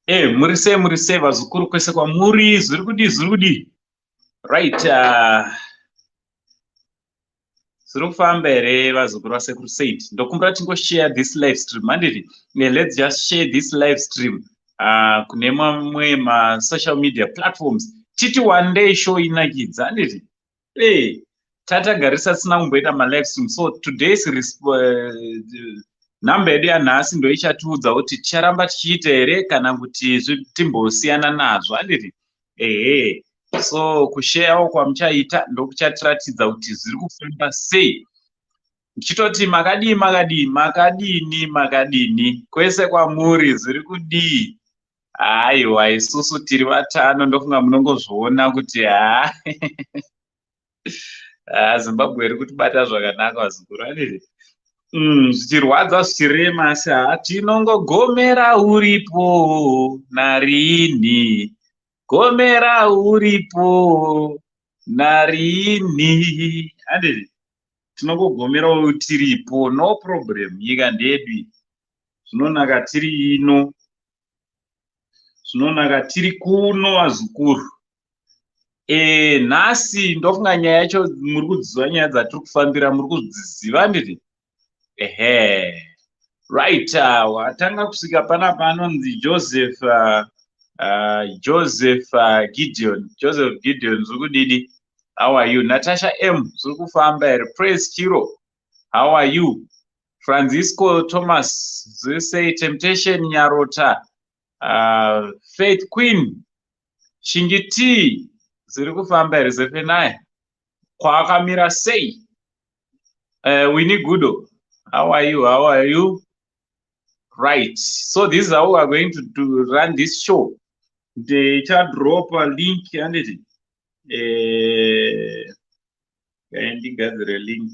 Muri sei, muri sei vazukuru kwese kwamuri, zviri kudii, zviri kudii? Right, zviri kufamba here vazukuru vasekuru Said? Ndokumbira tingoshare this live stream, handiti? Let's just share this live stream kune mamwe masocial media platforms. Titi one day show inakidza, handiti? Tatagarisa tisina kumboita malive stream, so today's nhamba yedu yanhasi ndo ichatiudza kuti ticharamba tichiita here kana kuti timbosiyana nazvo, handiti? Ehe, so kusheyawo kwamuchaita ndokuchatiratidza kuti zviri kufamba sei. Ndichitoti makadii, makadii, makadini, makadini kwese kwamuri, zviri kudii? Aiwa, isusu tiri vatano, ndofunga munongozviona kuti haa, Zimbabwe iri kutibata zvakanaka vazukuru, handiti? Zvichirwadza, zvichirema, asi haa, tinongogomera uripo narini, gomera uripo narini, handiti? Tinongogomerawo tiripo, no problem. Nyika ndedu, zvinonaka tiri ino, zvinonaka tiri kuno vazukuru. Nhasi ndofunga nyaya yacho muri kudziziva, nyaya dzatiri kufambira muri kudziziva, handiti? Ehe, right, watanga kusvika panapa anonzi Joseph, Joseph Gideon. Joseph Gideon, zviri kudidi? How are you? Natasha M, zviri kufamba here? Praise Chiro, how are you? Francisco Thomas, zviri sei? Temptation Nyarota, Faith Queen, Shingiti, zviri kufamba here? Zefenaya, kwakamira sei? Winnie Gudo, how are you? How are you? Right, so this is how we are going to run this show. Ndichadropa link, handiti? Ndigadzire link.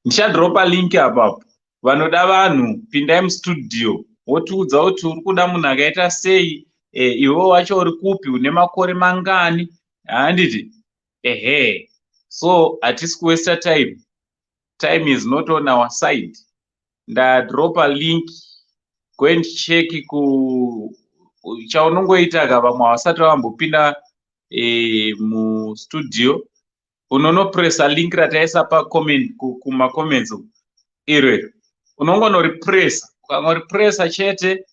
Ndichadropa link apapo. Vanoda vanhu, pindai mustudio, wotiudza kuti uri kuda munhu akaita sei, iwe wacho uri kupi, une makore mangani, handiti? Ehe, so hatisi kuwaste time. Time is not on our side. Ndadropa link, go and check ku chaunongoita ka. Vamwe havasati vambopinda mustudio, unonopresa link rataisa pacomment, kumacomments iro iro unongonoripresa. Ukangoripresa chete,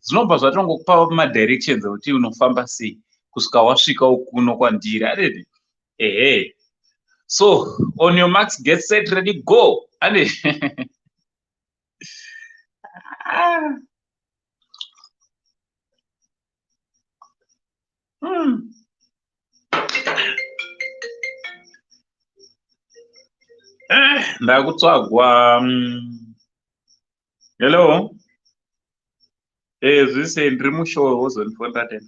zvinobva zvatongokupa madirections ekuti unofamba sei kusvika wasvika kuno kwandiri, handiti? Ehe, so on your marks, get set, ready, go, handiti? Ah. Ndakutsvagwa. Hello, zvise ndiri mushow, wozondifonera tena.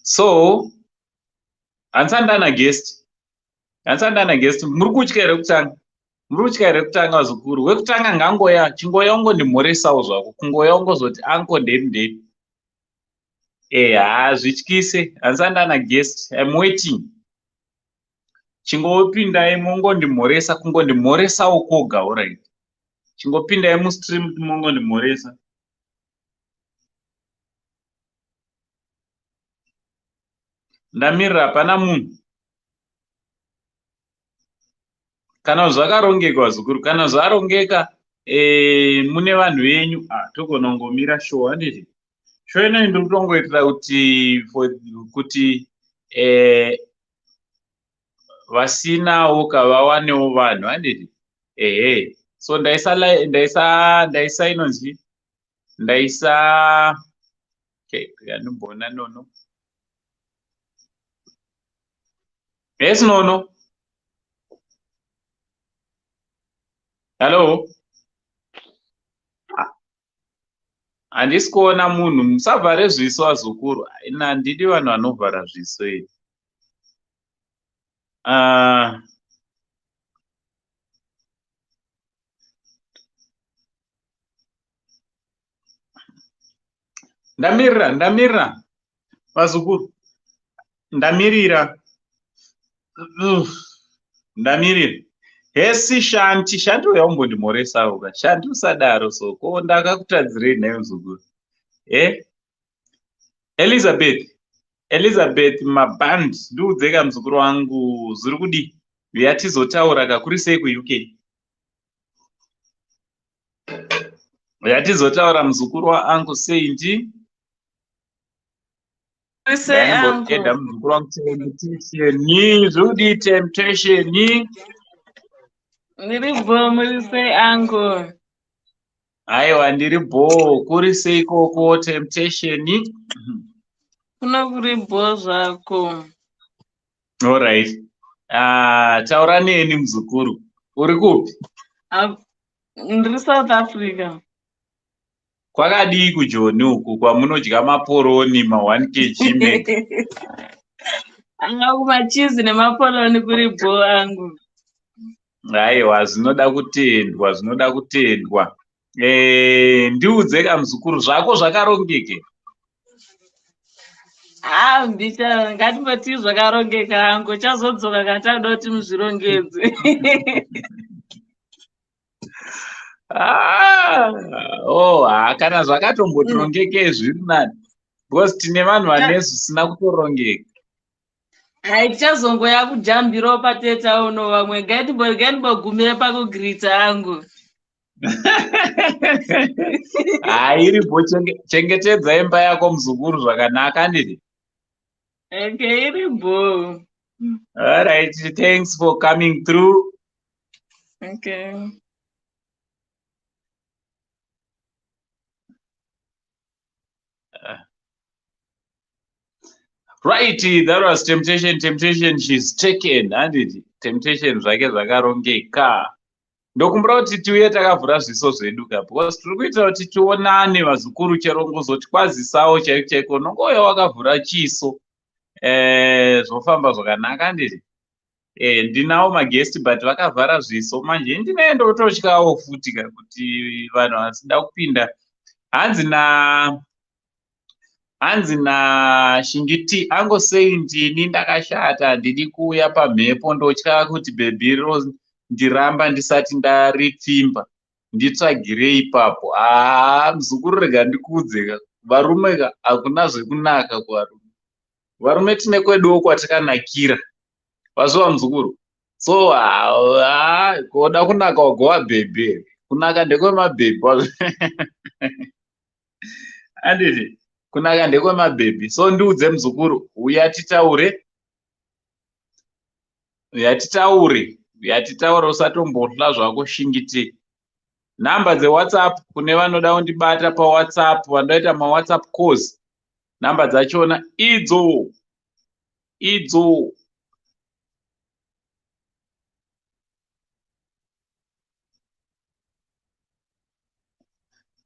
So handisati ndana guest, handisati ndana guest. Muri kutya here kutanga? Muri kutya here kutanga vazukuru? Wekutanga ngangoya, chingoya ungondimhoresawo zvako, kungoya ungozoti anko ndepi ndepi. Hazvityise, handisati ndana guest, I'm waiting. Chingopindai mungondimhoresa, kungondimhoresawo kwoga. Alright, chingopindai mustream mungondimhoresa. Ndamirira, hapana munhu. Kana zvakarongeka vazukuru, kana zvarongeka, mune vanhu venyu, togona kungomira show, handiti? Show inoyi ndiri kutongoitira kuti kuti vasinawo kavawanewo vanhu, handiti? Ehe, so ndaisa ndaisa ndaisa inonzi ndaisa, okay, ndimboona nono. Yes, nono, hello. Handisi kuona munhu. Musavhare zviso vazukuru, ina handidi vanhu vanovhara zviso ini. Ndamirira, ndamirira vazukuru. Ndamirira. Ndamirira. Hesi Shanti, Shanti uya umbondimhoresawo ka. Shanti usadaro so. Ko ndakakutadzirei nhai muzukuru? Eh? Elizabeth. Elizabeth Maband, ndiudze ka muzukuru wangu zviri kudii? Uya tizotaura ka kuri sei kuUK? Uya tizotaura muzukuru waangu sei ndi? Eda muzukuru wangu Temptation, zviri kudii Temptation? Ndiri bho, muri sei angu? Aiwa ndiri bho, kuri sei ikoko Temptation? Kuno kuri bho zvako. Alright. Taura neni muzukuru. Uri kupi? Ndiri South Africa. Kwakadii kuJoni uku kwamunodya maporoni ma 1 kg mega? Anga kumachizi nemaporoni kuri bho angu. Aiwa zvinoda kutendwa, zvinoda kutendwa. Ndiudze ka muzukuru zvako zvakarongeke. Ah, mbicha ngatimboti zvakarongeka angu, chazodzoka kana takuda kuti muzvirongedze. Ah, oh, kana zvakatombotirongekei zviri nani because tine vanhu vane zvisina kutorongeka. Hai, tichazongoya kujambirawo pateta uno vamwe ngatimbogumire pakugrita angu. Hai, iripo, chengetedza imba yako muzukuru zvakanaka handiti? Okay, iripo. All right, thanks for coming through. Okay. Right, that was Temptation. Temptation, she's taken, handiti? Temptation zvake zvakarongeka. Ndokumbira kuti tiuye takavhura zviso zvedu ka, because tiri kuitira kuti tionane vazukuru chero ngozotikwazisawo chaiko chaiko unongouya wakavhura chiso. Zvofamba zvakanaka handiti? Ndinawo magesti but vakavhara zviso manje ndine ndototyawo futi ka kuti vanhu vasida kupinda. Hanzi na Shingiti angosei ndini ndakashata handidi kuuya pamhepo ndotya kuti bhebhi rondiramba ndisati ndaripfimba nditsvagirei ipapo. Haa muzukuru rega ndikuudze ka varume ka hakuna zvekunaka kuvarume. Varume tine kweduwo kwatakanakira. Wazviwa muzukuru? So koda kunaka wagova bhebhi. Kunaka ndekwemabhebhi. Handiti? Kunaka ndekwemabhebhi. So ndiudze muzukuru, uya titaure. Uya titaure. Uya titaure usatombotya zvako Shingiti. Nhamba dzeWhatsApp kune vanoda kundibata paWhatsApp, vanoita maWhatsApp calls. Nhamba dzachona idzo. Idzo.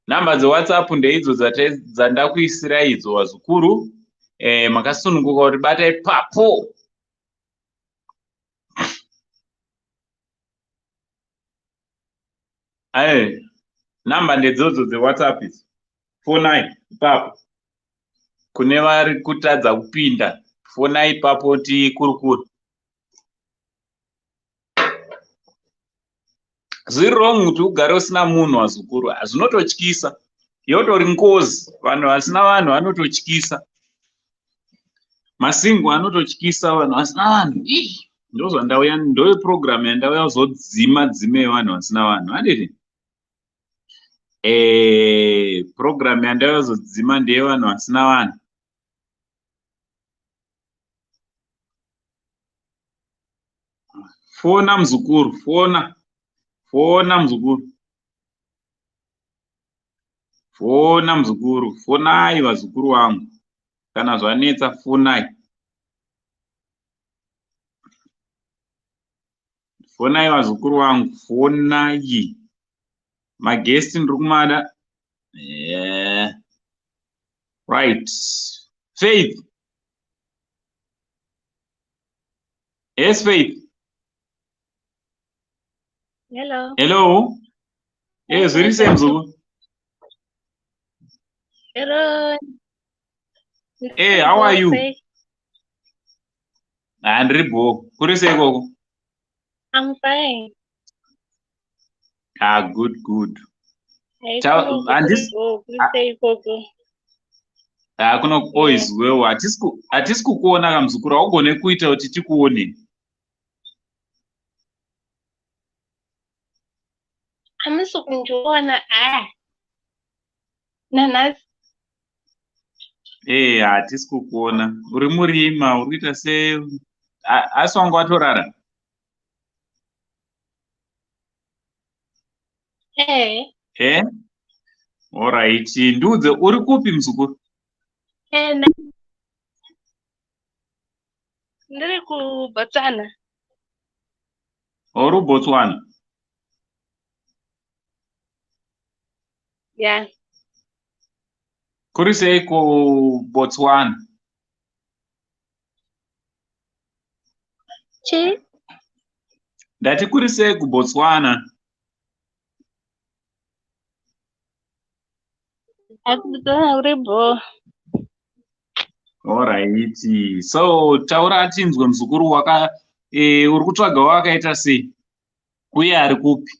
Nhamba dzeWhatsApp ndeidzo dzandakuisirai idzo vazukuru. Makasununguka kuti bata ipapo. Nhamba ndedzodzo dzeWhatsApp idzi. Fonai ipapo. Kune vari kutadza kupinda, fonai ipapo tikurukure. Zviri wrong kuti ugare usina munhu wazukuru, zvinototyisa. Yotori ngozi, vanhu vasina vanhu vanototyisa. Masingo anototyisa vanhu vasina vanhu. Ih, ndozvandauya, ndo program yandauya kuzodzima dzime vanhu vasina vanhu. Handiti? Program yandauya kuzodzima ndeyevanhu vasina vanhu. Fona muzukuru, fona. Fona muzukuru. Fona muzukuru, fonai vazukuru vangu. Kana zvanetsa fonai. Fonai vazukuru vangu, fonai. Magesti ndiri kumada. Yeah. Right. Faith. Yes, Faith. Hello. Hello. Yes, zviri sei muzukuru? Hello. Hey, how are you? Ha, ndiri bho. Kuri sei ikoko? I'm fine. Ah, good, good. Haikuno kuri sei ikoko? Ha, kuno all is well. Hatisi kukuona kamuzukuru, haugone kuita kuti tikuone. Hamusi kundiona ah. Nanhasi. Eh, hatisi kukuona. Uri murima, uri kuita se asi wanga watorara? Eh. Eh? Alright. Ndiudze uri kupi muzukuru? Eh, ndiri kuBotswana. Uri kuBotswana? Yeah. Kuri sei kuBotswana? Chii? Ndati kuri sei kuBotswana? Akubotswana kuri bho. Alright. So taura tinzwe muzukuru waka uri kutsvaga wakaita sei? Uye ari kupi?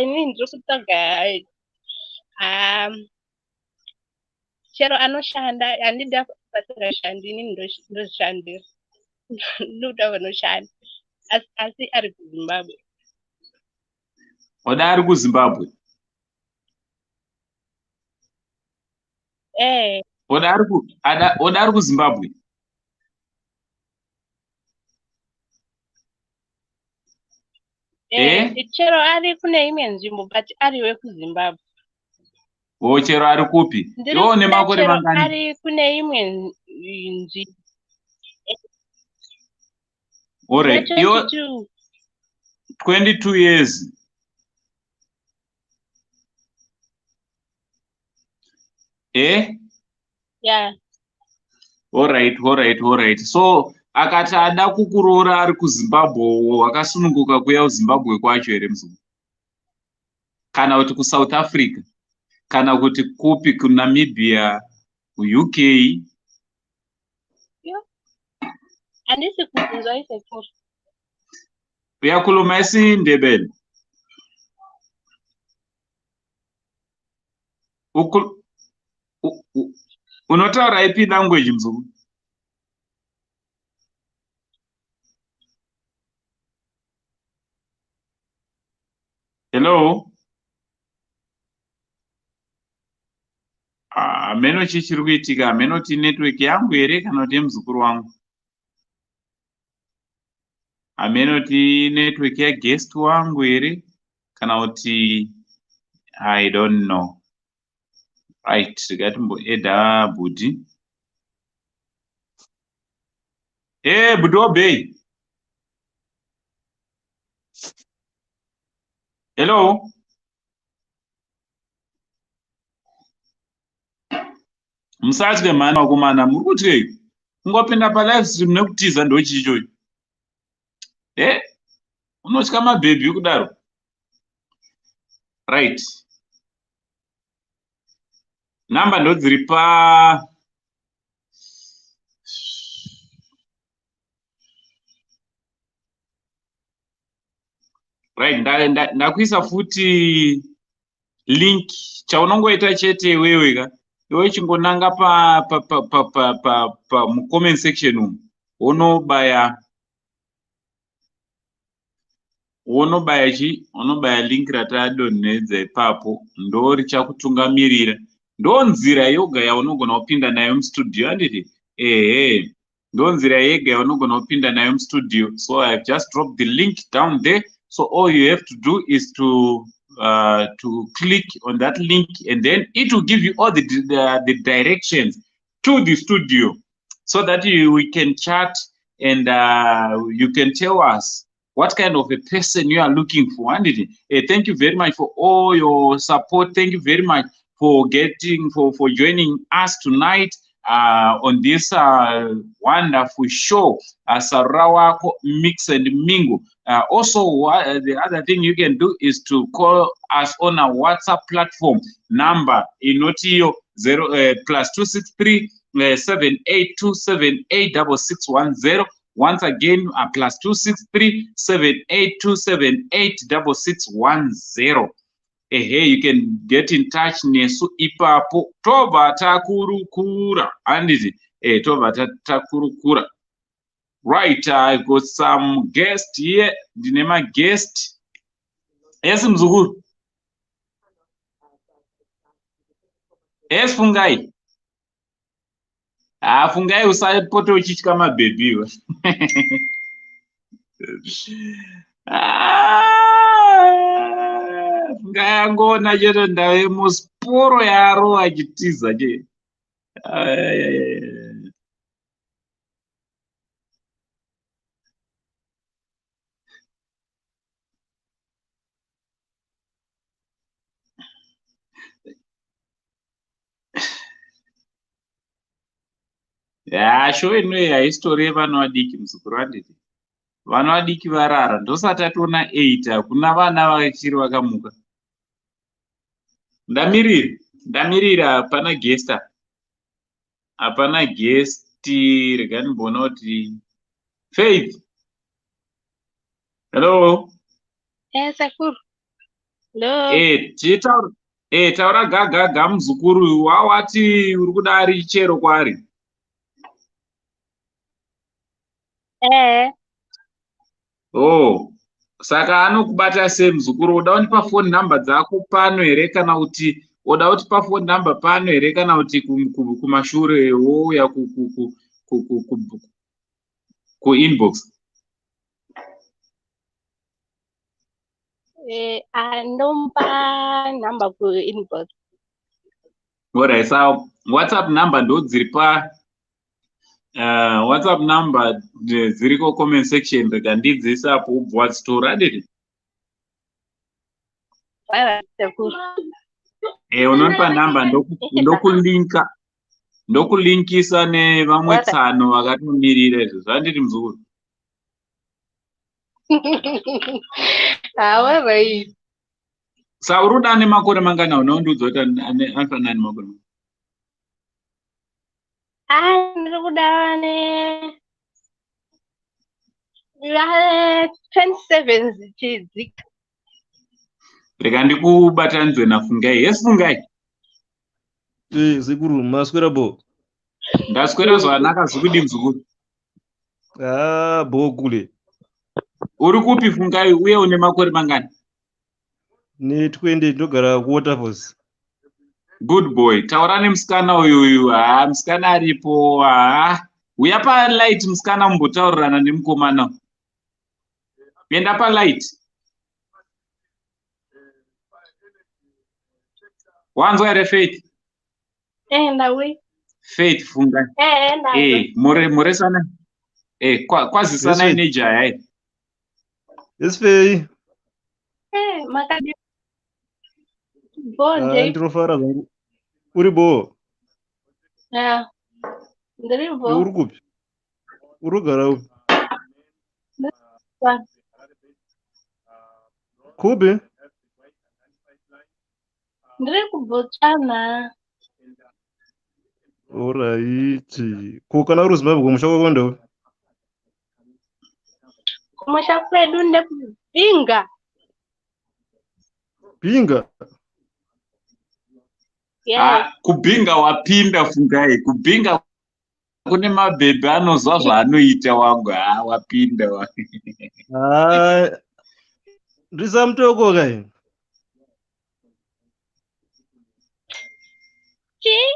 Ini ndiri kutsvaga chero anoshanda, handidi vasingashandi, inini ndozvishandira. Ndinoda vanoshanda asi ari kuZimbabwe. Oda ari kuZimbabwe? Eh. Oda ari kuZimbabwe? Eh, chero ari kune imwe nzvimbo but ari wekuZimbabwe. O chero ari kupi? Iwe une makore mangani? Ari kune imwe nzvimbo. Alright. Iwe 22 years. Eh? Yeah. Alright, alright, alright. So akati ada kukuroora ari kuZimbabwe, wakasununguka kuuya kuZimbabwe kwacho here muzukuru? Kana kuti kuSouth Africa? Kana kuti kupi, kuNamibia, kuUK? Handisi kubvunzwa isekuru. Uyakhuluma isiNdebele? Unotaura ipi language muzukuru? Hello? Hameno chii chiri kuitika, hameno kuti network yangu here kana kuti yemuzukuru wangu. Hameno kuti network yaguest wangu here kana kuti I don't know. Right, ngatimboedha bhudhi. Eh, bhudhi wobhei. Hello? Musatye mhani vakomana, muri kutyei? Kungopinda palive stream nekutiza ndochii ichocho? Eh? Unotya mabhebhi kudaro? Right. Namba ndodziri pa right, ndakuisa futi link. Chaunongoita chete iwewe ka, iwe chingonanga pa pa pa pa pa pa, pa mu comment section umu, wonobaya chi unobaya link ratadonhedza ipapo, ndo richakutungamirira. Ndo nzira yoga yaunogona kupinda nayo mustudio, handiti? Ehe, ndo nzira yega yaunogona kupinda nayo mustudio. So I've just dropped the link down there, so all you have to do is to click on that link and then it will give you all the directions to the studio so that we can chat and you can tell us what kind of a person you are looking for. And thank you very much for all your support. Thank you very much for joining us tonight. On this wonderful show, Sarura Wako Mix and Mingle. Also, the other thing you can do is to call us on our WhatsApp platform number inoti iyo 0 +263 782786610. Once again, +263 782786610. Ehe, you can get in touch nesu ipapo, tobva takurukura, handiti? Tobva takurukura. Right, I've got some guest here. Ndine maguest. Yes, muzukuru. Yes, Fungai. Ah, Fungai, usapote uchitya mabhebhi iwe. Ah, Fungai angoona chete ndave musiporo yaro achitiza che. Ai. Ya, show inoyi haisitori yevana vadiki, muzukuru, handiti? Vana vadiki varara, ndosati atoona 8. Hakuna vana vachiri vakamuka. Ndamirira, ndamirira, hapana guest, hapana guest. Rega ndimboona kuti Faith, hello. Sekuru. Hello. Chitaura, taura gagaga, muzukuru. Wawati uri kuda ari chero kwaari? Eh. Oh, saka anokubata sei, muzukuru? Uda kundipa phone number dzako pano here, kana kuti uda kutipa phone number pano here, kana kuti kumashure wouya kuinbox? Ndomupa number kuinbox. Alright, so WhatsApp number ndo dziri pa WhatsApp number dziriko comment section. Rega ndidziise apo, ubva wadzitora, handiti? Alright, sekuru. Unonipa number, ndokulinka, ndokulinkisa nevamwe tsano vakatomirira izvo, handiti, muzukuru? Alright. Sa uri kuda ane makore mangana? Unaundiudza kuti anofanira ane makore mangana? Ah, ndiri kuda ne 27 zvichidzika. Rega ndikubatanidze naFungai. Yes, Fungai. Sekuru, maswera bo? Ndaswera zvakanaka. Zvikudi, muzukuru? Ah, bo kule. Uri kupi, Fungai, uye une makore mangani? Ne 20, ndogara kuWaterfalls. Good boy. Taura nemusikana uyuyu. Ha, musikana aripo. Ha, uya palight, musikana, mumbotaurirana nemukomana. Enda palight. Wanzwa here, Faith? Ndawe. Faith, Fungai. Ndawe. Muresana, kwazisanai Yes, nejaya iyi. Yes, Fei. Makadi bo? Ah, Ndei. ndinofara zvangu. Uri bo? Ah, ndiri bo. Uri kupi? Uri kugara kupi? Kupi? Ndiri kuBotswana. Alright. Ko kana uri Zimbabwe, kumusha kwako ndo? Kumusha kwedu ndekuBinga. Binga. Yes. Ah, kuBinga wapinda, Fungai. kuBinga kune mabhebhi anozwa zvaanoita wangu. Ha, wapinda wa. Ah, ndisamutoko kai. Chii?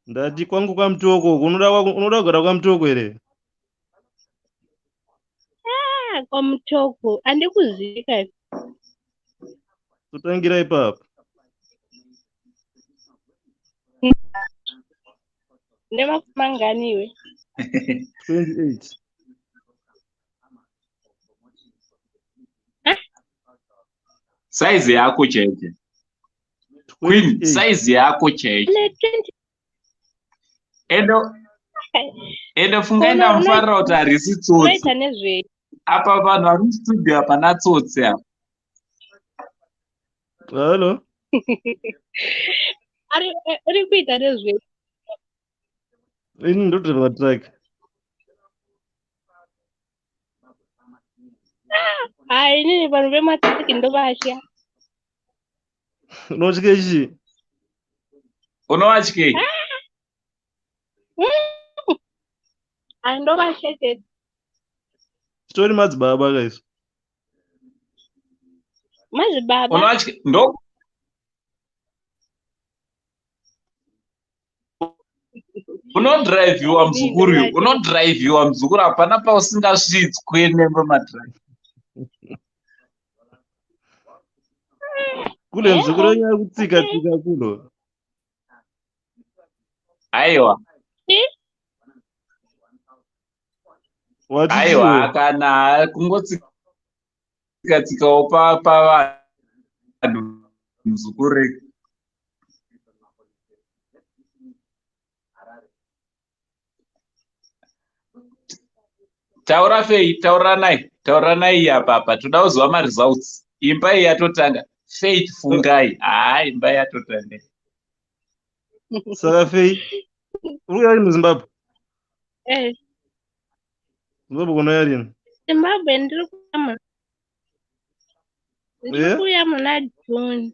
Ndati kwangu kwaMutoko, unoda kugara kwaMutoko here? Ah, kwaMutoko handikuzivi kai. Totangira ipapo. Nemakore mangani iwe? 28. Ah? Saizi yako chaicho, queen. 28. Saizi yako chaicho. Ne 20. Ende ende fungai ndamufarira kuti harisi tsotsi. Unoita nezvei? Apa vanhu vari mustudio hapana tsotsi apa. Hello. Uri kuita nezvei? Ini ndodriva truck. Hai, inini vanhu vematruck ndovatya. Unotya chii? Unovatyei? Hai, ndovatya chete. Titori madzibaba guys. Madzibaba. Unovatya ndo unodhiraivhiwa muzukuru uyu, unodhiraivhiwa muzukuru, hapana pausingasvitswe nemadhiraivhi. Kule muzukuru wenyu ari kutsika tsika kulo. Aiwa. Wati Aiwa, chii? kana kungotsika tsikawo pavanhu muzukuru. Taura Fei, tauranai, tauranai apa apa, toda kuziva maresults. Imba iyi yatotanga. Faith Fungai. Haa, imba yatotanga. Saka Fei, uri kuya rini muZimbabwe? Eh, Zimbabwe kunouya rini? Zimbabwe ndiri kuuya muna ndiri Eh? kuuya muna June.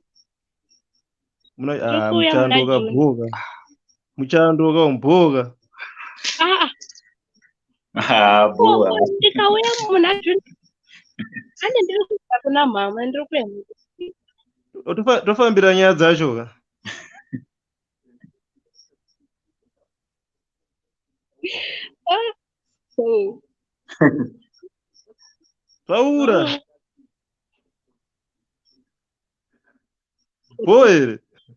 Muna Ndiri ah, kuuya muna muchando June. kabhoka. Muchando kaumboka. Ah, Ah, ko boa. ndikauya muna June. Ande ndiri kuenda kuna mama, ndiri kuenda. Tofambira nyaya dzacho ka. Ah, oh. Taura. Bho here.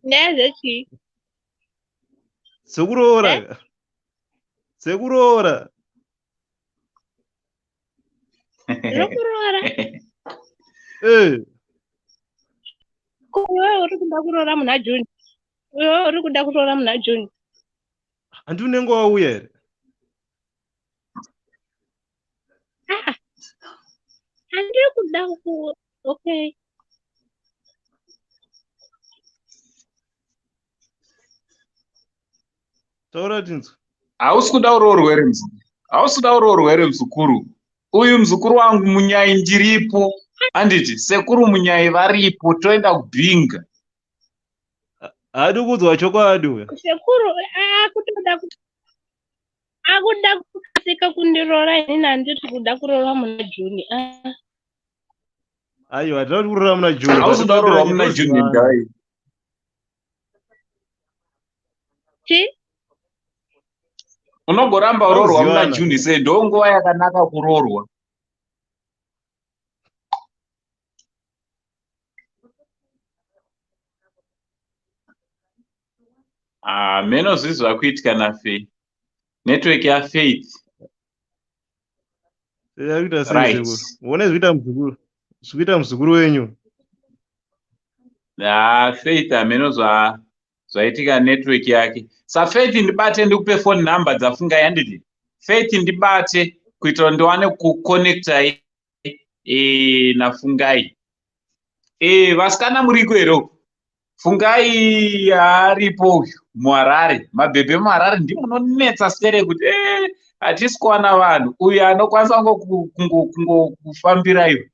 Nyaya dzechii? Dzekuroora Eh? ka. Dzekuroora. Zvekuroora. Eh, Ko iwewe uri kuda kuroora muna June? Iwewe uri kuda kuroora muna June? handi unenge wauya here? Ah, handiri kuda ku okay. Taura tinzwe. Hausi kuda kuroorwa here muzukuru? Hausi kuda kuroorwa here muzukuru? Uyu muzukuru wangu munyai ndiripo. Handiti sekuru munyai varipo toenda kubhinga. Haadi kuudzwa chokwadi uya. Sekuru akutoda akuda kukasika kundiroora inini handiri kuda kuroora muna June. Ah, Aiwa, hatina kuti kuroora muna June. Hausi kuda kuroorwa muna June ndai. chii? Unogoramba uroorwa muna Tozivana. June sei? Ndo nguva yakanaka kuroorwa. Ah, meno zvizi zvakuitika naFaith. Network yaFaith. Yakuita sei Right. sekuru? Uone zvikuita muzukuru. Zvikuita muzukuru wenyu. Ah, Faith hameno zvaitika network yake. SaFaith ndibate ndikupe phone number dzaFungai handiti? Faith ndibate kuitira ndiwane kuconnectai naFungai. Vasikana muriko here uko? Fungai aripo uyu muHarare. Mabhebhe muHarare ndimunonetsa sere kuti hatisi kuwana vanhu. Uyu anokwanisa kungokufambirai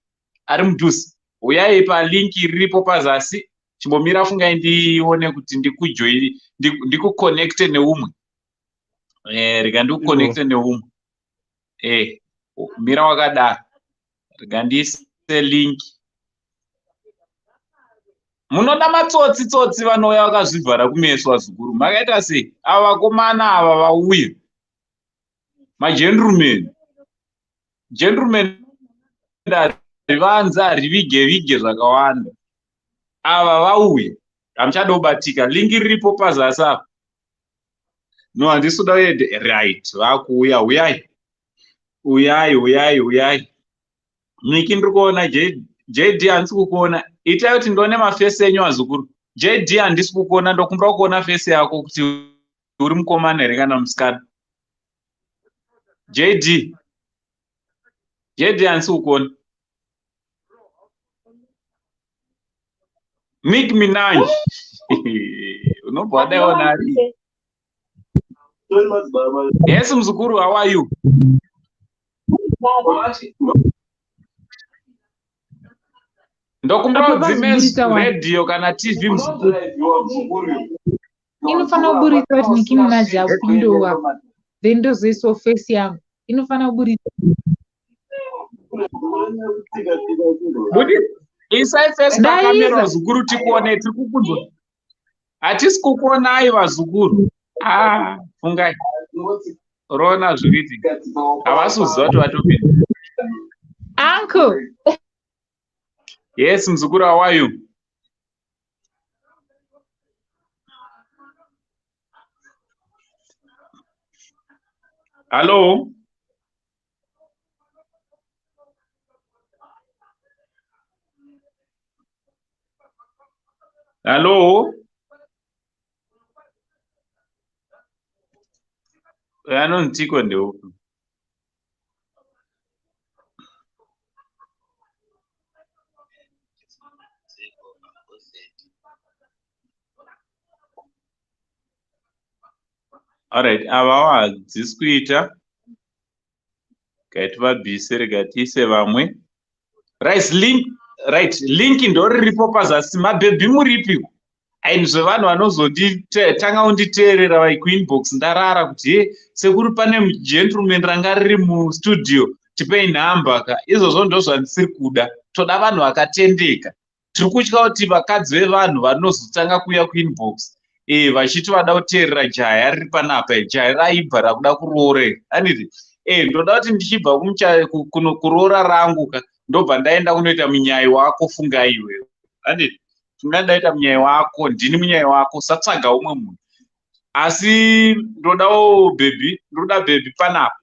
ari mudhuze. Uyai palinki riripo pazasi. Chimbomira Fungai ndione kuti ndikujoini, ndikuconnecte neumwe. Rega ndikuconnecte neumwe. Mira wakadaro. Rega ndiise link. Munoda matsotsi tsotsi vanouya vakazvivhara kumeso vazukuru. Makaita sei? Ava vakomana ava vauya. Magentlemen. Gentlemen harivanze harivige vige zvakawanda. Ava vauya. Hamuchada kubatika. Linki riripo pazasi apa. No, handisi kuda kuende. Right, vakuuya. Uyai. Uyai, uyai, uyai. Miki ndiri kuona JD handisi kukuona. Itai kuti ndione mafesi enyu vazukuru. JD handisi kukuona, ndokumbira kuona fesi yako kuti uri mukomana here kana musikana. JD. JD handisi kukuona. Nick Minaj. Unobva wadaiona ari. Yes, muzukuru, how are you? Ndokumbira udzime radio kana TV muzukuru. Inofanira kuburitsa kuti Nicki Minaj apindewo apa. Then ndozoisawo face yangu. Inofanira kuburitsa. Budi, isai face pakamera vazukuru tikuone, tiri kukunzwa. Hatisi kukuonai vazukuru. Ah, fungai. Rona zviri kuitika. Havasi kuziva kuti vatopinda. Uncle. Yes, muzukuru, how are you? Hello? Hello? Anonzi Tiko ndeupi? Alright, avawo hadzisi kuita. Regai tivabvise, regai tiise vamwe. Right, link, right, link ndoriripo pazasi. Mabhebhi muripiko? And zvevanhu vanozonditanga kunditeerera vaikuinbox ndarara kuti he sekuru pane gentleman ranga riri mustudio tipei nhamba ka. Izvozvo ndozvandisiri kuda. Toda vanhu vakatendeka. Tiri kutya kuti vakadzi vevanhu vanozotanga kuuya kuinbox eh, vachiti vada kuteerera jaya riri panapa, jaya raibva rakuda kuroora iri. Anditi eh, ndoda kuti ndichibva kuroora rangu ka ndobva ndaenda kunoita munyai wako fungai iwewe. Anditi fungai ndaita munyai wako, ndini munyai wako, usatsvaga umwe munhu. Asi ndodawo bhebhi, ndoda bhebhi panapa.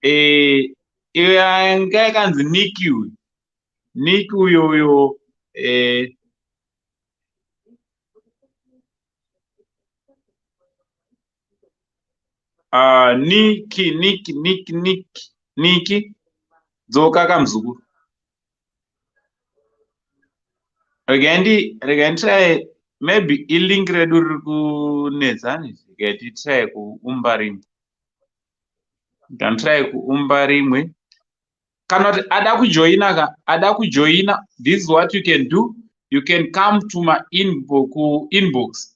Eh, iyo yanga yakanzi Nicky uyu. Nick uyo uyo eh, Niki, Niki, Niki, Niki, Niki, dzoka kamuzukuru. Regai nditry, maybe ilink redu riri kunetsa, regai titry kuumba rimwe. Nditry kuumba rimwe. Kana kuti ada kujoina ka, ada kujoina, this is what you can do. You can come to my inbox, ku inbox.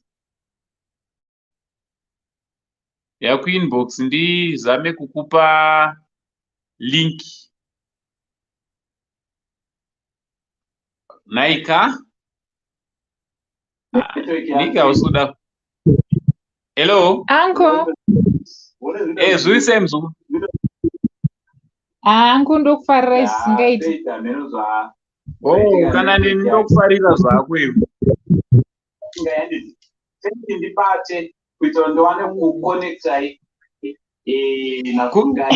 Ya ku inbox ndizame kukupa link. Naika? Nika hausi kuda. Hello? Uncle. Eh, zviri sei muzukuru? Uncle ndokufarira zvisingaiti. Oh, kana neni ndokufarira zvako iwe. Ndibate kuitira ndiwane kuconnectai.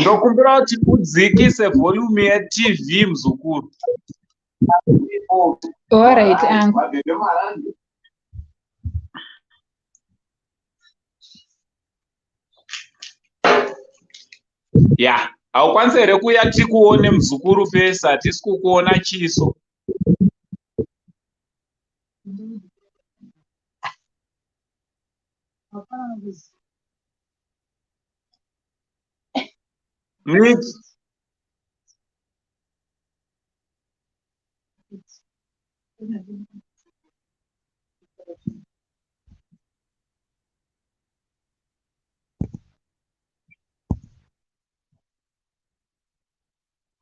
Ndokumbira kuti udzikise volume yeTV muzukuru. Alright, uncle. Ya, haukwanisi here kuuya tikuone muzukuru fesi, hatisi kukuona chiso. Nick.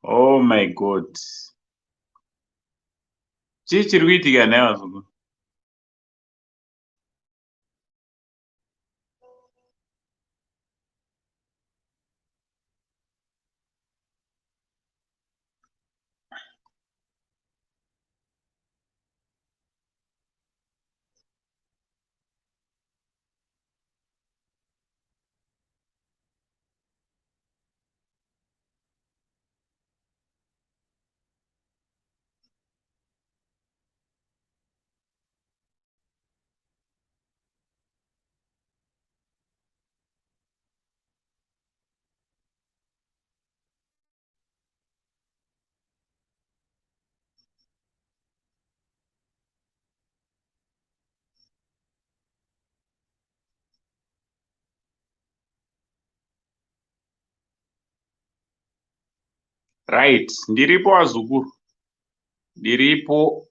Oh my God. Chii chiri kuitika nhai vazukuru? Right, ndiripo vazukuru, ndiripo.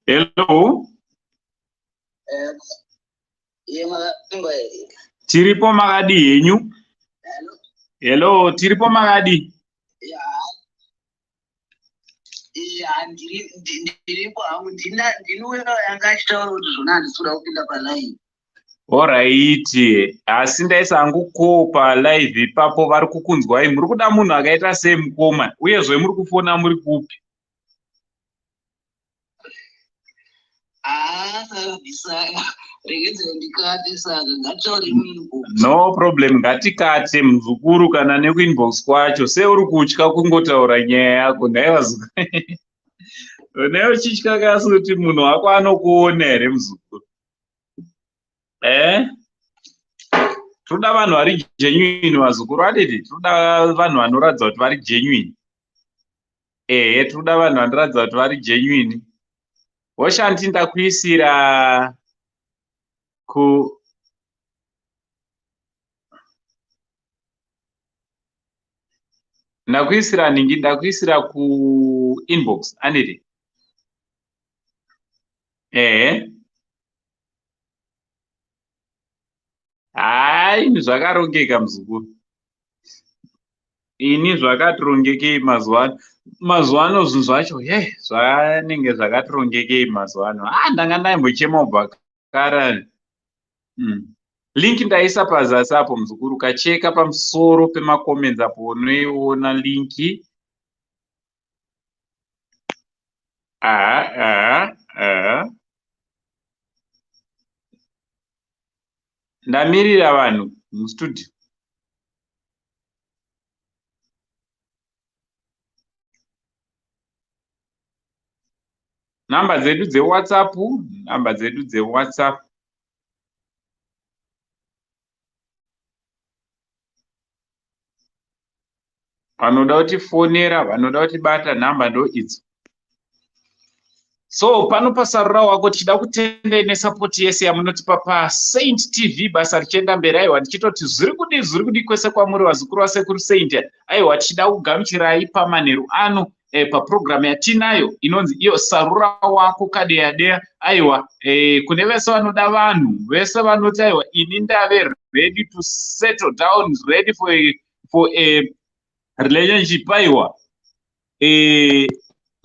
Hello. Tiripo makadi henyu? Hello, tiripo makadi? Ndiripo hangu, ndini yanga achitaura kuti zvona handisi kuda kupinda palive. Alright, asi ndaisa hangu ko palive ipapo vari kukunzwai. Muri kuda munhu akaita sei mukoma? Uyezve muri kufona muri kupi? Haa, saka bvisaka, regedzera ndikate, saka ngatitaure muinbox. No problem, ngatikate muzukuru kana nekuinbox kwacho. Seuri kutya kungotaura nyaya yako nhai vazukuru? Unee uchitya kasi kuti munhu wako anokuona here muzukuru? Eh? Toda vanhu vari genuine vazukuru, adidi? Toda vanhu vanoratidza kuti vari genuine. Ehe, toda vanhu vanoratidza kuti vari genuine. Hoshanti, ndakuisira ku ndakuisira ningi, ndakuisira kuinbox, anditi? Ehe, hai, zvakarongeka muzukuru. Ini zvakatirongekei mazuva ano, mazuva ano zvinhu zvacho ye zvanenge zvakatirongekei mazuva ano. Ah, ndanga ndaimbochema kubva kare. Link ndaisa pazasi apo muzukuru, ukacheka pamusoro pemacomments apo unoiona link. Aha aha aha, ndamirira vanhu mustudio. Namba dzedu dzeWhatsApp, namba dzedu dzeWhatsApp. Vanoda kutifonera, vanoda kutibata, nhamba ndo idzo. So pano pasarura wako tichida kutendai nesupport yese yamunotipa paSaint TV, basa richienda mberi. Aiwa, ndichitoti zviri kudi, zviri kudi kwese kwamuri vazukuru vasekuru Saint. Aiwa, tichida kugamuchirai pamanheru ano papurogiramu yatinayo inonzi iyo Sarura Wako Kadeya Deya. Aiwa, kune vese vanoda vanhu vese vanoti aiwa, ini ndave ready to settle down, ready for a relationship, aiwa,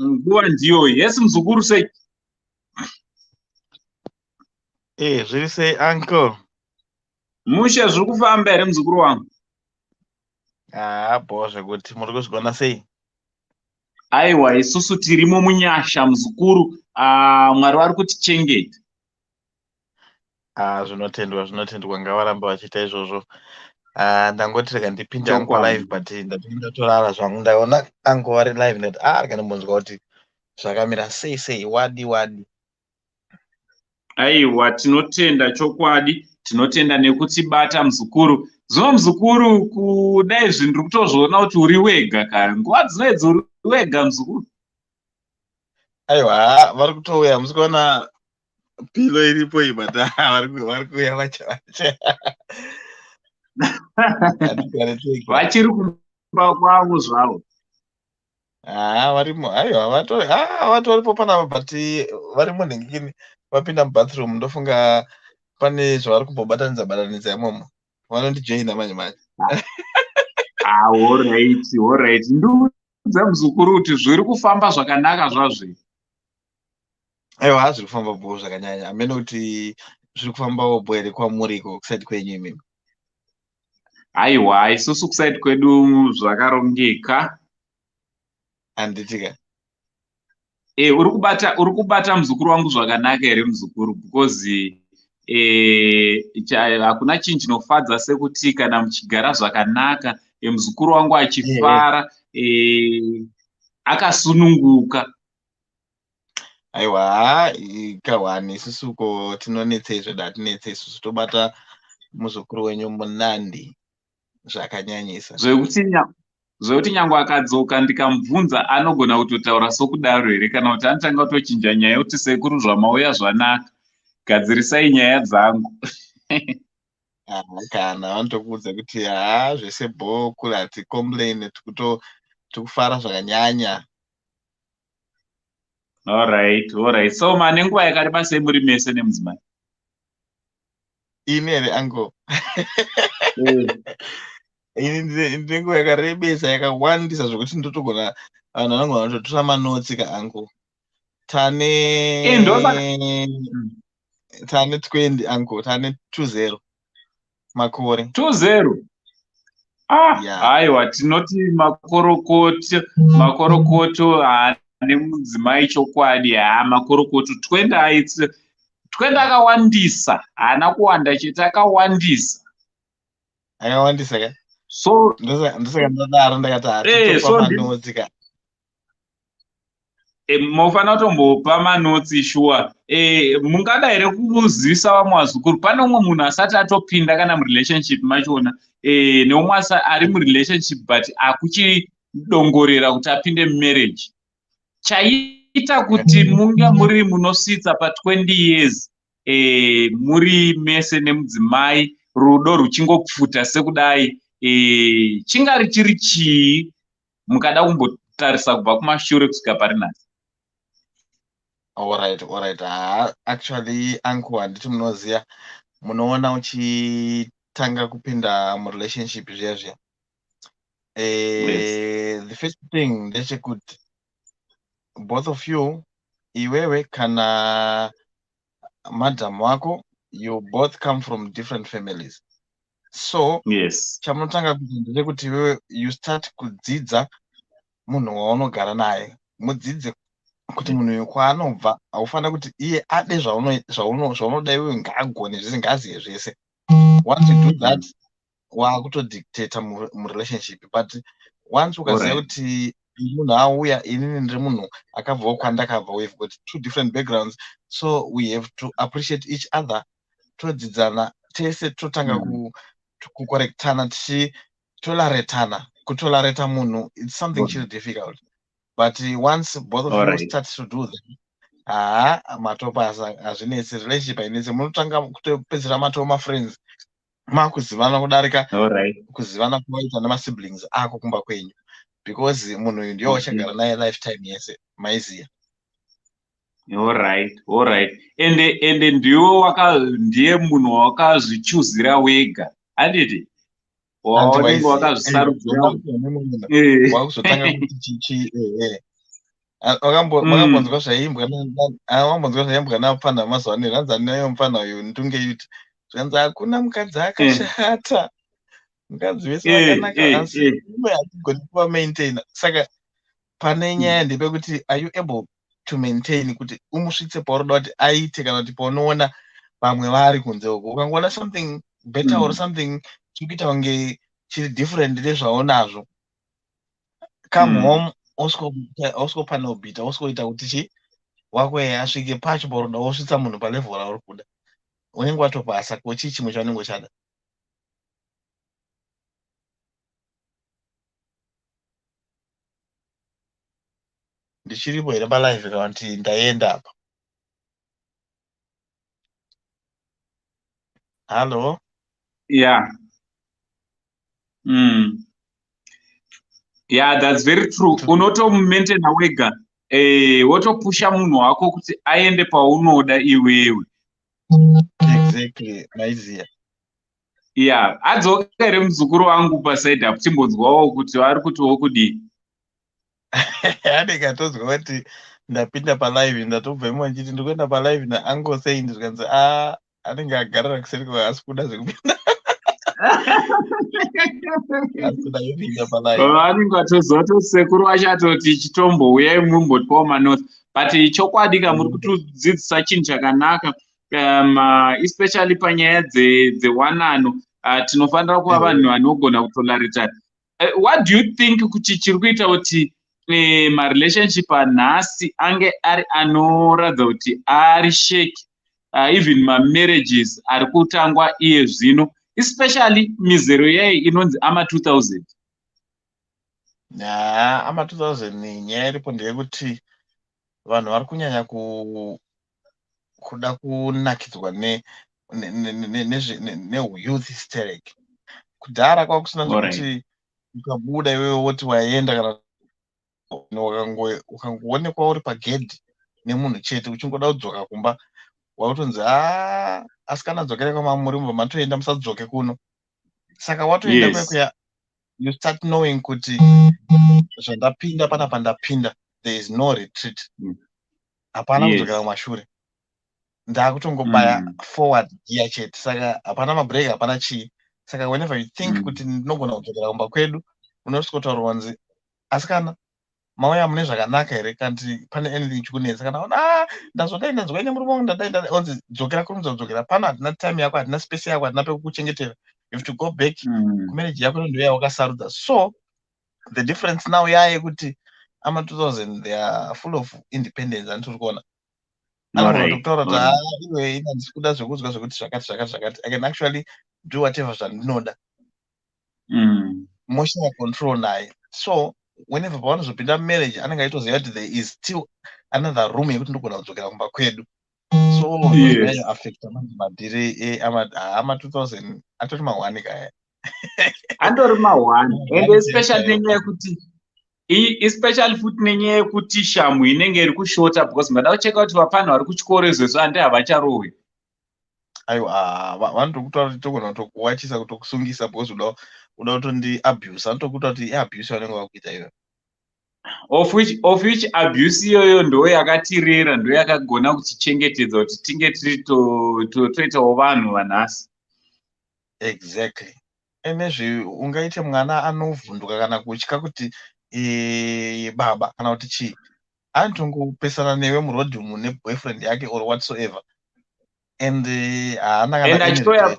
nguva ndiyo. Yes muzukuru, sei? Eh, zviri sei uncle? Mushe, zviri kufamba here muzukuru wangu? Ah, bho zvekuti muri kuzvigona sei? Aiwa, isusu tirimo munyasha muzukuru. Ah, Mwari vari kutichengeta. Ah, zvinotendwa, zvinotendwa, ngavaramba vachiita izvozvo. Ah, ndangoti rega ndipinde hangu palive, but ndati ndatorara zvangu, ndaona uncle vari live, ndati ah, rega ndimbonzwa kuti zvakamira sei sei, wadi wadi. Aiwa, tinotenda chokwadi, tinotenda nekutibata muzukuru. Zvino muzukuru, kudai zvinhu ndiri kutozviona kuti uri wega ka, nguva dzinoedza uri wega muzukuru. Aiwa, vari kutouya, musi kuona pillow iripo iyi, but vari kuuya vacha vacha. Hatigare tega. Vachiri kumba kwavo zvavo? Ah, varimo. Aiwa, vatori, ah, vatoripo panapa, but vari munhingini, vapinda mubathroom, ndofunga pane zvavari kumbobatanidza batanidza imomo. Vanondijoina manje manje. Ah, alright, alright. Ndiudza muzukuru kuti zviri kufamba zvakanaka zvazvo. Aiwa, zviri kufamba bho zvakanyanya. Hamene kuti zviri kufambawo bho here kwamuriko kuside kwenyu imimi? Aiwa, isusu kuside kwedu zvakarongeka. Handitika. Uri kubata muzukuru wangu zvakanaka here, muzukuru? Because hakuna chinhu chinofadza sekuti kana muchigara zvakanaka, muzukuru wangu achifara, akasununguka. Aiwa, kahwani isusu ko tinonetsei zvedu? Hatinetse isusu, tobata muzukuru wenyu munandi zvakanyanyisa. Zvekuti nyange akadzoka ndikamubvunza, anogona kutotaura sokudaro here, kana kuti anotanga kutochinja nyaya yekuti, "Sekuru, zvamauya zvanaka, gadzirisai nyaya dzangu"? Kana vanotokuudza kuti haa, zvese bho kuri, haticomplain, tikufara zvakanyanya. Alright, so mane nguva yakareba sei muri mese nemudzimai? Ini here, uncle? Ini ndine nguva yakarebesa, yakawandisa, zvokuti ndotogona, vanhu vanogona kutotora manotes ka, uncle. Tane tane 20, uncle, tane 20 makore. 20? Ah, aiwa, tinoti makorokoto, makorokoto ane mudzimai chokwadi. Haa, makorokoto. 20 aitsi 20 akawandisa, haana kuwanda chete, akawandisa. Akawandisa ka. So ndosaka ndadaro, ndakati hatitopa manotes ka. Mofanira kutombopa manotes shuwa. Mungada here kuzivisa vamwe vazukuru? Pane umwe munhu asati atopinda kana murelationship machona, neumwe ari murelationship but akuchidongorera kuti apinde mumarriage. Chaita kuti munge muri munosvitsa pa20 years muri mese nemudzimai, rudo ruchingopfuta sekudai, chingari chiri chii, mukada kumbotarisa kubva kumashure kusvika pari nhasi? Alright, ha, actually, uncle, handiti munoziva, munoona uchitanga kupinda murelationship zviya zviya, the first thing ndechekuti both of you, iwewe kana madam wako, you both come from different families, so chamunotanga kuita ndechekuti iwewe you start kudzidza munhu waunogara naye, mudzidze kuti munhu uyu kwaanobva. Haufanira kuti iye ade zvaunoda, iwewe ngaagone zvese, ngaazive zvese. Once you do that, waakutodictata murelationship. But once ukaziva kuti munhu auya, inini ndiri munhu akabvawo kwandakabva, we've got two different backgrounds, so we have to appreciate each other, todzidzana tese, totanga kucorrectana, tichitoleratana. Kutolerata munhu, it's something chiri difficult, but once both of you start to do that, haa, matopasa, hazvinetsi, relationship hainetsi. Munotanga kutopedzera matoo mafriends, makuzivana kudarika kuzivana kunoita nemasiblings ako kumba kwenyu, because munhu uyu ndiye wachagara naye lifetime yese, maiziya. Alright, ende ndiwe waka ndiye munhu wakazvichuzira wega, handiti? Waunenge wakazvisarudzira. Wakuzotanga kuti chichi ehe. Makambonzwa zvaimbwa, wambonzwa zvaimbwa napfana mazuva ano, hanzi anayo mufana uyu ndunge yuti, zvanzi hakuna mukadzi akashata, mukadzi vese vakanaka, asi umwe hatigoni kuvamaintaina. Saka pane nyaya ndepekuti, are you able to maintain kuti umusvitse paunoda kuti aite, kana kuti paunoona vamwe vari kunze uko, ukangoona something better or something chiri kuita kunge chiri different nezvaunazvo, come home, osikopanobhita, osikoita kuti chi wako asvike pacho paunoda, wosvitsa munhu palevel rauri kuda, unenge watopasa. Ko chii chimwe chaunenge uchada? Ndichiripo here palive, kana kuti ndaenda apa? Hallo? Yeah, that's very true. Unotomumaintaina wega, wotopusha munhu wako kuti aende paunoda iwewe. Exactly, maiziya. Yeah, adzoka here muzukuru wangu paside apo? Timbonzwawo kuti vari kutiwo kudii. Anenge atonzwa kuti ndapinda palive, ndatobva imo ndichiti ndikuenda palive nauncle Saint, zvikanzi a, anenge agarira kuseri, asi kuda zvekupinda. Asi kuda kupinda palive. Vanenge vatoziva kuti sekuru vachatoti chitombouyai mumbotipawo manotes, but chokwadi ka, muri kutidzidzisa chinhu chakanaka, especially panyaya dzewanano. Tinofanira kuva vanhu vanogona kutolerata. What do you think kuti chiri kuita kuti marelationship anhasi ange ari anoratidza kuti ari shaky, even mamarriages ari kutangwa iye zvino, especially mizero yai inonzi ama2000? Ya, ama2000, nyaya iripo ndeyekuti vanhu vari kunyanya kuda kunakidzwa neyouth hysteric. Kudhara kwakusina zvekuti ukabuda iwewe woti waenda, kana ukangoonekwa uri pagedhi nemunhu chete uchingoda kudzoka kumba, wakutonzi, "A, asikana, dzokerai kwamamuri, mubva matoenda, musadzoke kuno." Saka watoenda kwekuya, you start knowing kuti zvandapinda panapa, ndapinda, there is no retreat. Hapana kudzokera kumashure, ndakutongobaya forward gear chete. Saka hapana mabreak, hapana chii. Saka whenever you think kuti ndinogona kudzokera kumba kwedu, unosvikotaurwa kunzi, "Asikana, mauya mune zvakanaka here? Kanti pane anything chikunetsa?" Kana ona, "Ah, ndazodai, ndanzwa ine murume wangu, ndadai, ndadai," onzi, "Dzokera, kurumidza kudzokera pano. Hatina time yako, hatina space yako, hatina pekukuchengetera. You have to go back kumarriage yako, ndo yawakasarudza." So the difference now yayekuti ama2000, they are full of independence. Anditiri kuona anogona kutaura kuti, "Ah, iwe, ina handisi kuda zvekuzwa zvekuti zvakati, zvakati, zvakati. I can actually do whatever zvandinoda." Moshaya control naye. So whenever pavanozopinda mumarriage, anenge aitoziva kuti there is still another room yekuti ndogona kudzokera kumba kwedu. So affecta manje madhiri ama2000 atori mahwani kaya. Andori mahwani, and especially nenyaya yekuti, especially futi nenyaya yekuti shamu inenge iri kushota, because mada kucheka kuti vapanhu vari kuchikoro izvezvo handi havacharohwi. Aiwa, vanotokutaura kuti togona kutokuwachisa, kutokusungisa, because uda kutondi abuse. Vanotokuta kuti iabuse vanenge vakuita iyoyo. Of which abuse iyoyo ndo yakatirera, ndo yakagona kutichengetedza kuti tinge tiri toitawo vanhu vanhasi. Exactly. Enezve ungaite mwana anovhunduka kana kutya kuti baba kana kuti chii, anotongopesana newe murodhi umu neboyfriend yake or whatsoever, and haana kana achitouya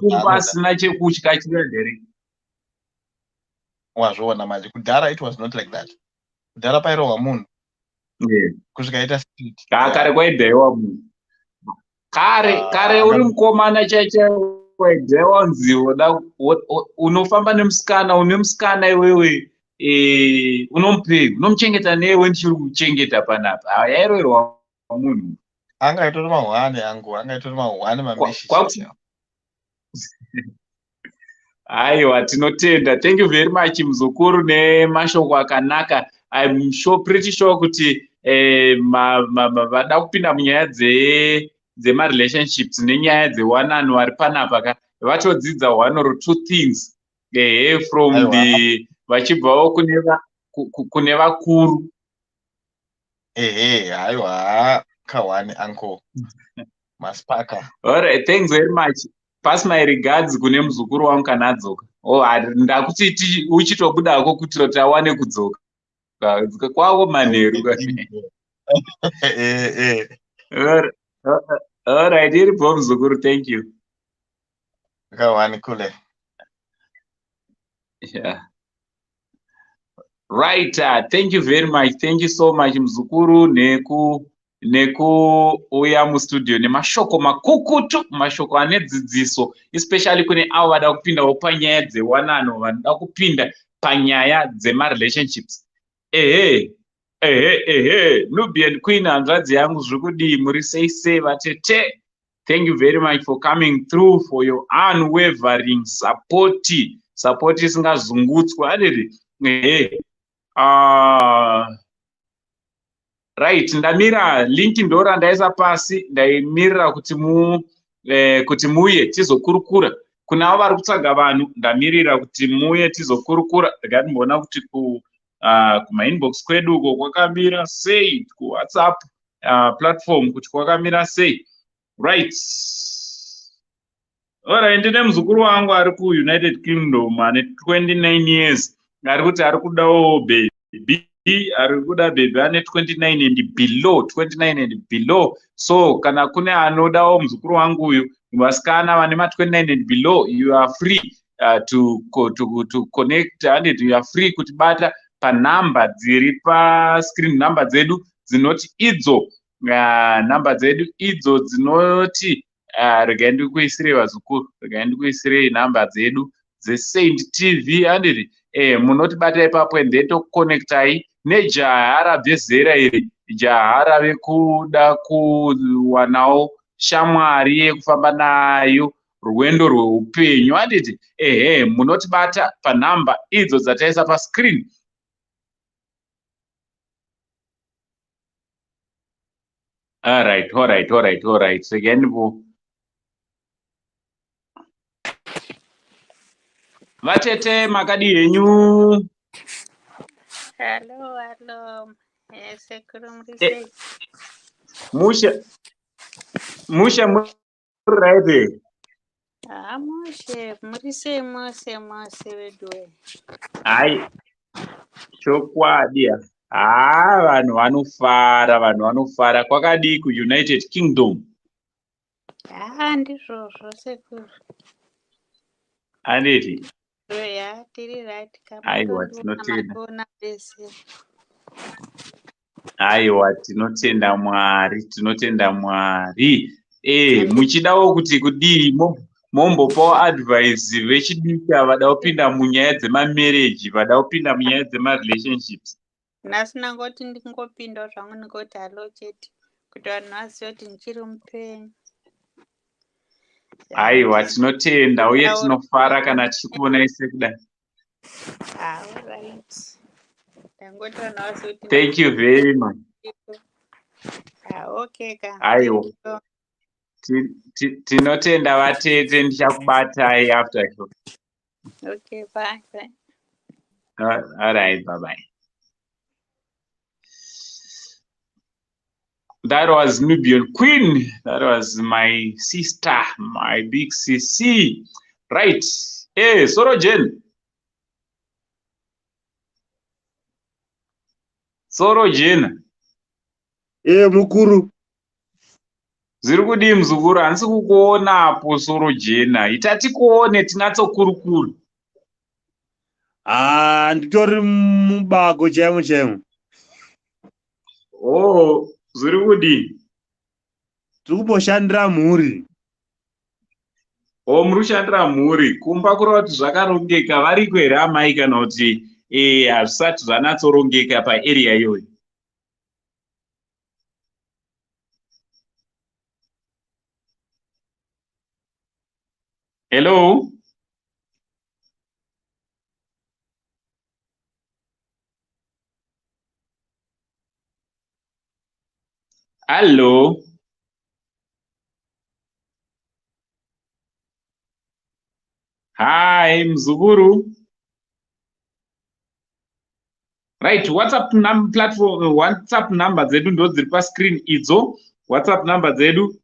kumba asina chekutya, achiuya direct. Wazviona manje, kudhara it was not like that. Kudhara pairohwa munhu kusvika aita street. Kare kwaidhaiwa munhu kare. Kare uri mukomana chaichai waidhaiwa, nzi unofamba nemusikana, une musikana iwewe, unomupei, unomuchengeta newe, ndichiri kuchengeta panapa. Yairoerwa munhu. Anga aitori mahwane angu, anga aitori mahwane mameshi. Aiwa, tinotenda. Thank you very much, muzukuru, nemashoko akanaka. I'm sure, pretty sure kuti vada kupinda munyaya dzemarelationships nenyaya dzewanano vari panapa ka vatodzidza one or two things, ehe, from the vachibvawo kune vakuru. Ehe, haiwa, kahwani, uncle maspaka. Alright, thanks very much. Pass my regards kune muzukuru wangu kana adzoka. Oh, ndakuti uchitobudako kuitira kuti awane kudzoka kwako manheru. Alright, iripo muzukuru, thank you. Kahwani kule. Yeah. Right, thank you very much. Thank you so much, muzukuru, nekuuya mustudio nemashoko makukutu, mashoko ane dzidziso, especially kune avo vada kupindawo panyaya dzewanano, vanoda kupinda panyaya dzemarelationships. Ehe ehe ehe, Nubian Queen, hanzvadzi yangu, zviri kudii? Muri sei sei, vatete? Thank you very much for coming through, for your unwavering support, support isingazungutswi adidi. Ehe, right, ndamira link ndo randaisa pasi, ndaimirira kuti kuti muye tizokurukura. Kuna avo vari kutsvaga vanhu, ndamirira kuti muye tizokurukura. Regai timboona kuti ku kumainbox kwedu uko kwakamira sei, kuWhatsApp platform kuti kwakamira sei. Right. Alright, ndine muzukuru wangu ari kuUnited Kingdom ane 29 years ari kuti ari kudawo baby, ari kuda baby ane 29 and below, 29 and below. So kana kune anodawo muzukuru wangu uyu, vasikana vane ma29 and below, you are free to connect and you are free kutibata panhamba dziri pascreen, nhamba dzedu dzinoti idzo, nhamba dzedu idzo dzinoti, regai ndikuisirei vazukuru, regai ndikuisirei nhamba dzedu dzeSaint TV, handiti? Munotibata ipapo and then tokuconnectai nejaha rabve zera iri, jaha rave kuda kuwanawo shamwari yekufamba nayo rwendo rweupenyu, handiti? Ehe, munotibata panhamba idzo dzataisa pascreen. Alright, alright, alright, alright, regai ndimbo vatete, makadi henyu? Hello, hello. Sekuru, muri sei? Mushe mushe, muri right? Ah, mushe, muri sei mose mose veduwe? Hai, chokwadi, haa, vanhu vanofara, vanhu vanofara. Kwakadii kuUnited Kingdom? Ah, ndizvozvo sekuru. Handiti? Ya, tiri right. Aiwa, tinotenda. Kamatoona vese. Aiwa, tinotenda Mwari, tinotenda Mwari. Muchidawo kuti kudii, mombopawo advice vechidiki vada kupinda munyaya dzemamarriage, vada kupinda munyaya dzemarelationships? Nhasi ndangoti ndingopindawo zvangu, ndingoti hello chete kuti vanhu vazive kuti ndichiri mupenyu. Aiwa, tinotenda uye tinofara kana tichikuonai sekudai. Ah, alright. Ndangoti vanhu vazive kuti Thank you very much. ndiripo. Ah, okay ka. Aiwa. Thank you. Tinotenda vatete, ndichakubatai after show. Okay, bye. Bye. All right, bye bye. That was Nubian Queen. That was my sister, my big CC. Right. Hey, Soro Jen. Soro Jen. Mukuru. Zviri kudii muzukuru? Handisi kukuonapo Soro Jena. Ita tikuone tinatsokurukuru. Ah, nditori mubako chaimo chaimo. Oh, zviri kudii? Tiri kumboshandira mhuri. O, muri kushandira mhuri. Kumba kureva kuti zvakarongeka, variko here amai, kana kuti hazvisati zvanatsorongeka paarea iyoyo? Hello? Hello? Hi, mzukuru. Right, WhatsApp num platform, WhatsApp number dzedu ndo dziri pascreen idzo. WhatsApp number dzedu,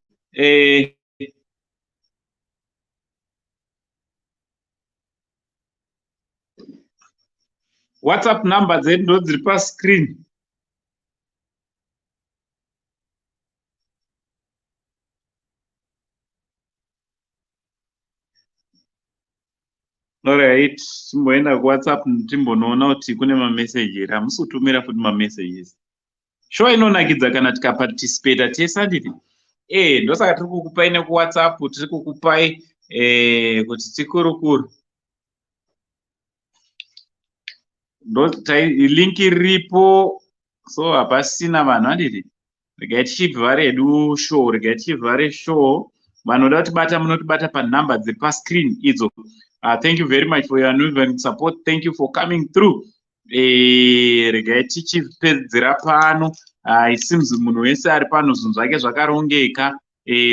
WhatsApp number dzedu ndo dziri pascreen. Alright, timboenda kuWhatsApp timbonoona kuti kune mameseji here. Hamusi kutumira futi mamessages. Show inonakidza kana tikaparticipata tese, handiti? Ndosaka tiri kukupai nekuWhatsApp, tiri kukupai kuti tikurukure. Link riripo, so hapasina vanhu, handiti? Regai tichibva redu show, regai tichivhare show. Vanoda kutibata munotibata panhamba dziri pascreen idzo. Thank you very much for your unwavering support. Thank you for coming through. Regai tichipedzera pano. It seems munhu wese ari pano zvinhu zvake zvakarongeka.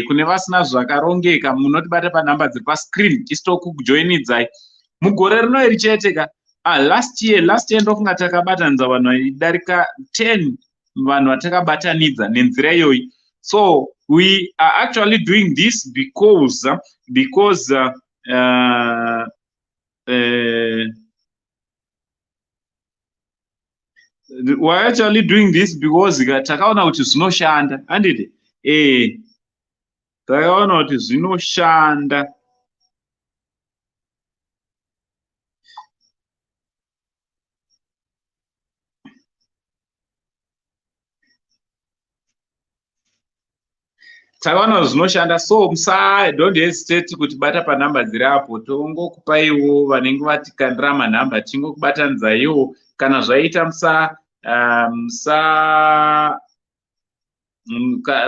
Kune vasina zvakarongeka munotibata panhamba dziri pascreen, tisu tokujoinidzai. Mugore rino iri chete ka. Last year ndofunga takabatanidza vanhu vaidarika 10, vanhu vatakabatanidza nenzira iyoyi. So we We are actually doing this because we're actually doing this because takaona kuti zvinoshanda, handiti? Takaona kuti zvinoshanda. Takaona zvinoshanda, so musa, don't hesitate kuti bata panhamba dziri apo, tongokupaiwo vanenge vatikandira manhamba, tingokubatanidzaiwo kana zvaita. Musa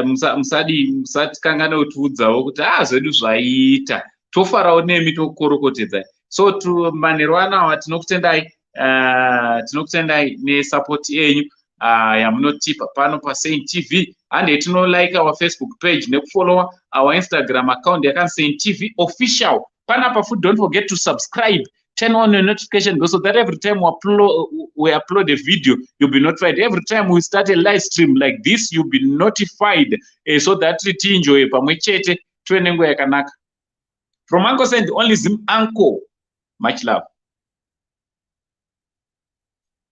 musa musadi musatikangane kutiudzawo kuti a zvedu zvaita, tofarawo nemi, tokukorokotedzai. So manheru anawa tinokutendai, tinokutendai nesupport yenyu yamunotipa pano paSaint TV. Handei tinolike our Facebook page nekufollowa our Instagram account yakanzi Saint TV Official. Panapa futi, don't forget to subscribe, turn on your notification bell so that every time we upload a video, you'll be notified. Every time we start a live stream like this, you'll be notified, so that tienjoye pamwe chete, tive nenguva yakanaka. From Uncle Saint, only Zim uncle, much love.